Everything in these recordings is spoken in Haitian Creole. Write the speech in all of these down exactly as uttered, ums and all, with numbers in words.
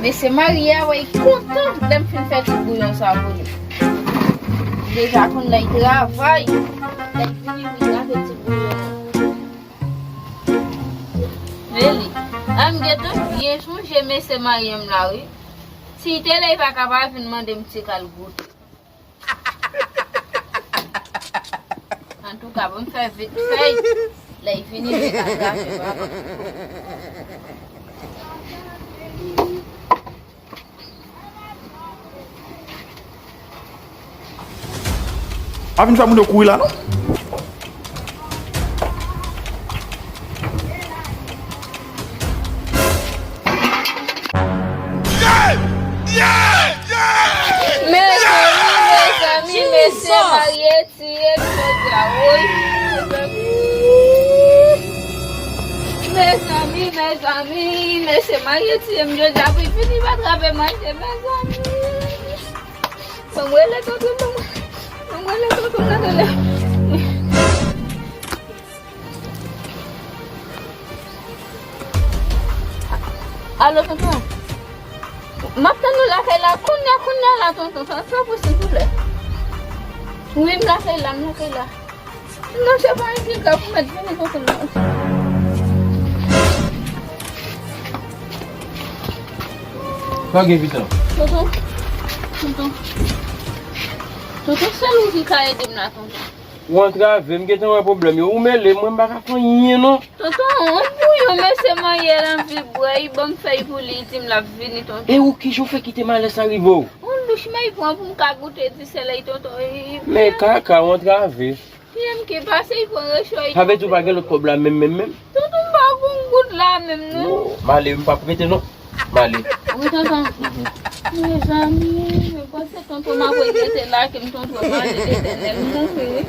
Mesye marye a, wè, li kontan lè m fin fè tout bouyon sa pou li. Li deja konn lè l travay, lè l vini, li lave ti bouyon an. Men li, a m gentan byen sonje mesye marye m la, wi. Si l te la, li pa ka pa vin mande m ti kal goute. Antouka, bon, m fè vit fèy. Lè l vini, li ka grate, papa. Pa vin fè moun yo kouri la, non. Mezanmi, mezanmi, mesye marye tiye m jodi a, woy. Mezanmi, mezanmi, mezanmi, mesye marye tiye m jodi a, pou l vini pa trape manje, mezanmi. Ban m rele tonton, ban m, ban m rele tonton nan rele. Alo, tonton. M ap tann ou lakay la. Kounye a, kounye a la, tonton. Fè, fè pou silvouplè. Wi, m lakay la, m lakay la. Non, se pa anyen ki grav, ou mèt vini, tonton. Sa gen, Vitan? Tonton. Tonton. Tonton, sèl ou ki ka ede m la, tonton. Ou antrave, m gentan wè pwoblèm yo. Ou mele, mwen m pa ka fè anyen non. Tonton, yon bouyon mesye marye l anvi bwè, li ban m fèy pou li, li di m l ap vini, tonton. E ou kijan w fè kite malè sa rive w? Yon douch mwen pran pou m ka goute disèl, tonton. Men kaka, ou antrave. Pye m ki pase, li pran recho, li... Sa vle di ou pa gen lòt kòb la menm, menm, menm? Tonton, m pa gon goud la menm, non. Male, m p ap rete, non. Male. Wi, tonton. Mezanmi, mwen panse tonton m ap regrete lage m, tonton, male, Letènèl, m mouri, wi.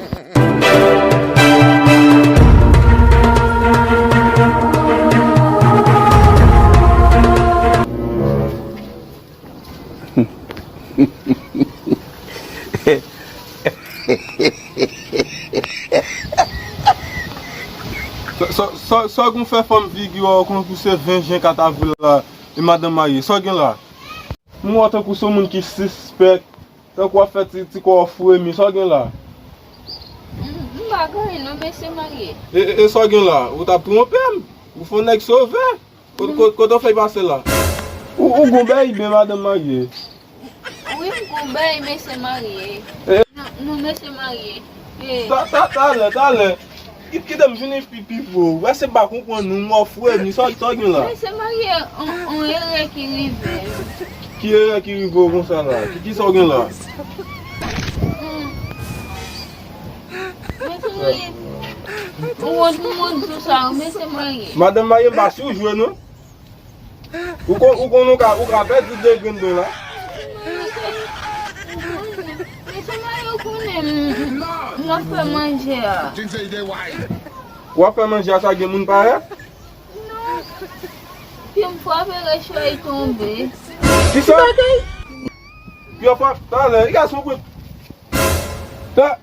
Sa, sa, sa, sa w gon fè fanm figi w konn pou se ven jen, kat avril la, e madanm marye. Sa w gen la? M wè w tankou se yon moun ki sispèk, tankou w ap fè ti, ti kò w fremi. Sa w gen la? M, m pa gen anyen non, mesye marye. E, e, e sa w gen la? Ou t ap twonpe m. Ou fè yon nèg sove. Kote, kote, kote w fèy pase la? Ou, ou gon bèy byen madanm marye? Wi, m gon bèy mesye marye. Eh. Non, non, mesye marye. Eh. Ta, ta, talè, talè. Ki, kite m vini pi, pi vo. Wè se pa konprann nou, m ofre ni sa, sa w gen la. Mesye marye, on, on erè ki rive. Ki erè ki rive w konsa la? Ki, ki sa w gen la? Hmm. Mesye marye. Ou wont, ou wont sou sa, mesye marye. Madanm marye, m pa sou jwe, non. Ou kon, ou konn ou ka, ou ka pèdi de grenn dwen la. Mesye marye, ou konnen m, m ap fè manje a. W ap fè manje a, sa gen moun parèt? Non. Pye m frape recho, li tonbe. Kisa? Pye w frape, talè, li ka sou kout. Ta-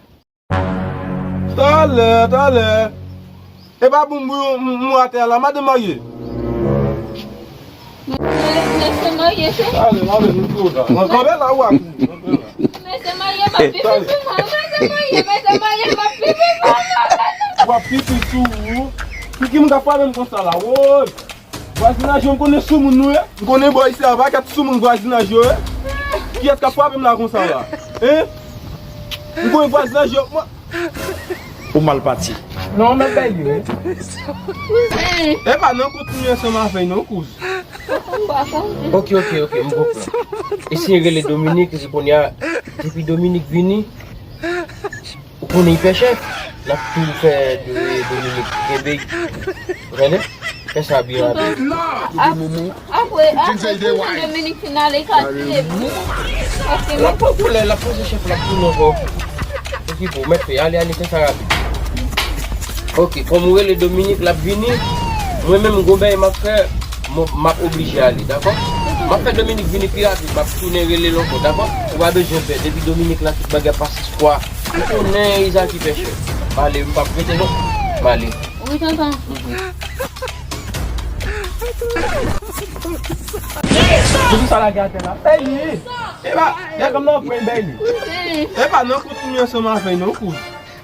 Talè, talè. E pa pou m, m, m atè a la, madanm marye. Mesye marye, se... Talè, talè, nou tou la. Kanpe la, ou a tou. Kanpe la. Mesye marye, m ap pipi sou mwen. Mesye marye, mesye marye, m ap pipi sou mwen. W ap pipi sou ou? Ki, ki moun k ap frape m konsa la? Woy! Vwazinaj yo, m konnen soumoun nou ye. M konnen bò isi a, pa kèt soumoun vwazinaj yo ye. Kiyès k ap frape m la konsa la? Hein? M konnen vwazinaj yo, mwen. Ou mal pati. Non, men bèl yo. Kouzen. E pa nan kontinye ansanm avè l non, kouz. Ok, ok, ok, m konprann. Eseye rele Dominique, epi kounye a, depi Dominique vini, ou konnen li pè chèf, l ap tou fè Do-, Dominique kenbe. Ou tande? Fè sa byen rapid. Ap-, apre, apre, si Dominique fin ale, li ka kite m. Paske l ap pran koulè, l ap pase chèf, l ap tounen ankò. Ki pou mèt fè, ale, ale, fè sa rapid. Ok, kòm ou rele Dominik, l ap vini. Mwen menm, gon bagay m ap fè, m, m ap oblije ale, dakò? M ap fè Dominik vini pi rapid, m ap tounen rele l ankò, dakò? Ou pa bezwen pè, depi Dominik la, tout bagay ap pase swa. Ou konnen e sa ki fè chè. M ale, m p ap rete non. M ale. Wi, tonton. Poukisa w lage atè la? Bèni! Epa, nèg m nan pwen Bèni. Epa, nan kout m ansanm avè non kout.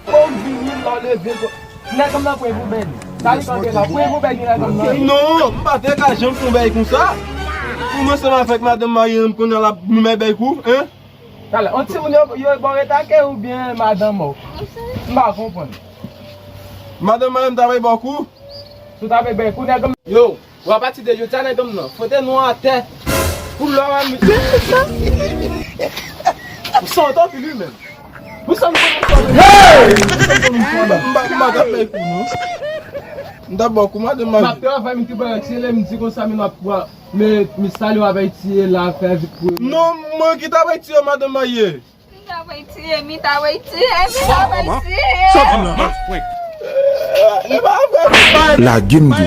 Bon, vini lò leve. Nèg m nan pwen pou Bèni. Sa li kanpe la, pwen pou Bèni nèg m nan. Non, m pa te ka janm fè yon bèy konsa. Pou mwen ansanm avèk madanm marye m kounye a l ap mwen bèy kou, en? Talè, yon timoun yo, yo ba w retake oubyen madanm ou? M pa konprann. Madanm marye m ta bay ba w kou? Si w ta bay bèy kou nèg m. Yo, ou a pati de jodi a nèg m nan. Fwote nou atè. Pou lò a mi. Ou santi anpil wi menm. Ou santi konn ou santi. M pa, m pa t ap bay kou non. M t ap ba w kou madanm marye. M ap travay, m te bay aksele, m di konsa, men m ap pran. Men, men sa li w ap etire la, fè vit pou. Non, mwen ki ta bay tiye madanm marye. Mi ta bay tiye, mi ta bay tiye, mi ta bay tiye. Lage m di.